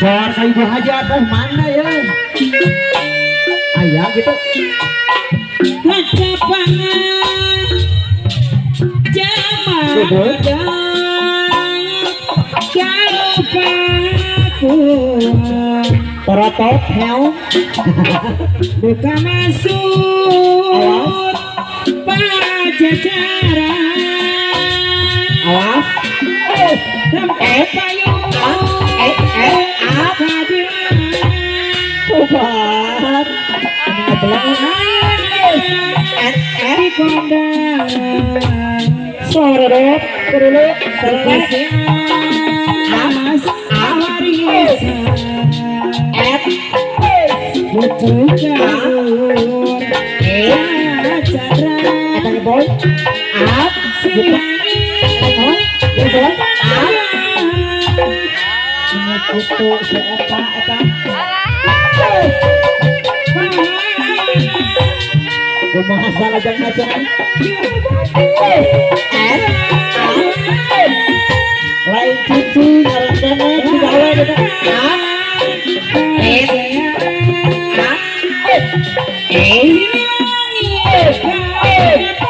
Suara Ibu Haji teh mana ya? Ayah gitu. Kacapangan Subur. Torotot hel. Buka masuk Pajajaran. Awas. Tempat payung Eh eh ah. keadilan. Tobat. Eh eh. Di kondang Sorot dulu. Mas warisan. Et Putu jalur eh. Chandra. Eta boy. Ah. Siliwangi. Boy. Ah. Ini kutu si eta eta. Kumaha salah jang ajaran. Eh. Lain cucu ngaran keneh digawe gitu. Ah. Eh. Ah. Eh.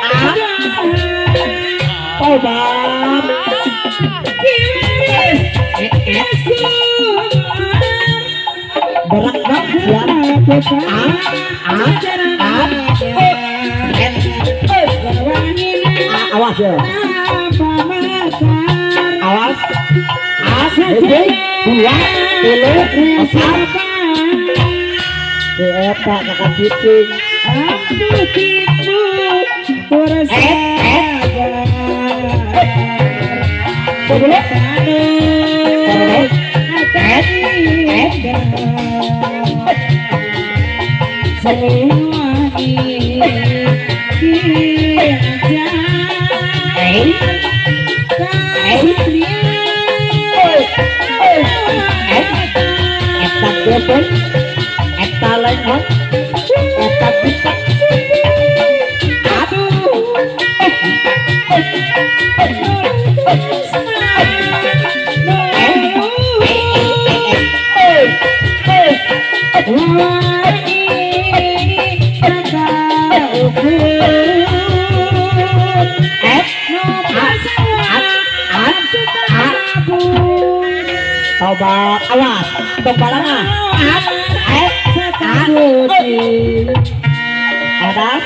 Ah. Tobat. Eh eh. Berak bang siap. Ah. Ah. Ah. Eh. Eh. Ah, awas ya. Awas. Ah, hiji, dua, tilu, empat. Si eta kakak cicing. Eh, eh. Sebelum. Eh, eh. Eh. Eh. Eta telepon. Eta lain on. Eta bisa. Tobat, awas, tong balanga. Eh, atas.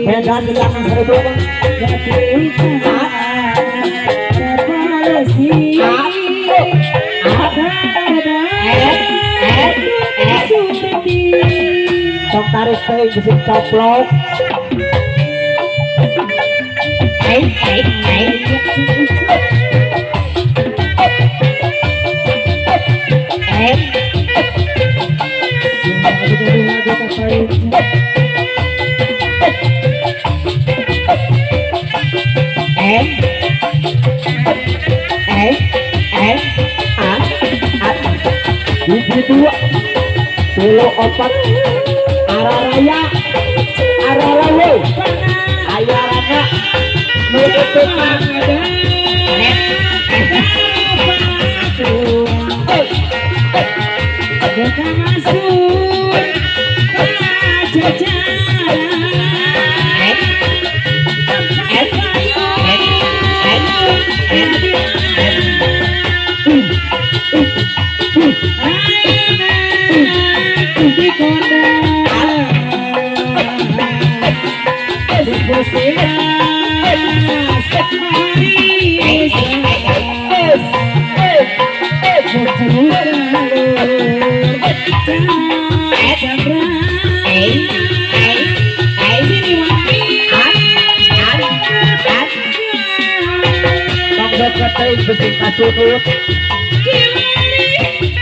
Beda di belakang 1000. Tong tarik teh bisi coplok. Eh, eh, eh. Eh. Eh. Eh. Eh. A. A. Hiji dua. Tilu opat. Araraya. Ararawe. Ayarana. Nu itu mah. Eh. Teuing bisi kasunut.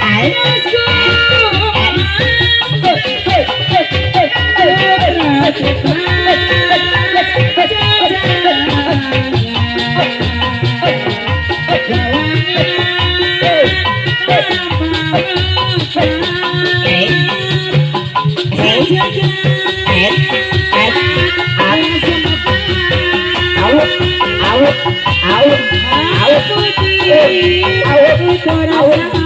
Ai. Au, au, au, au, au.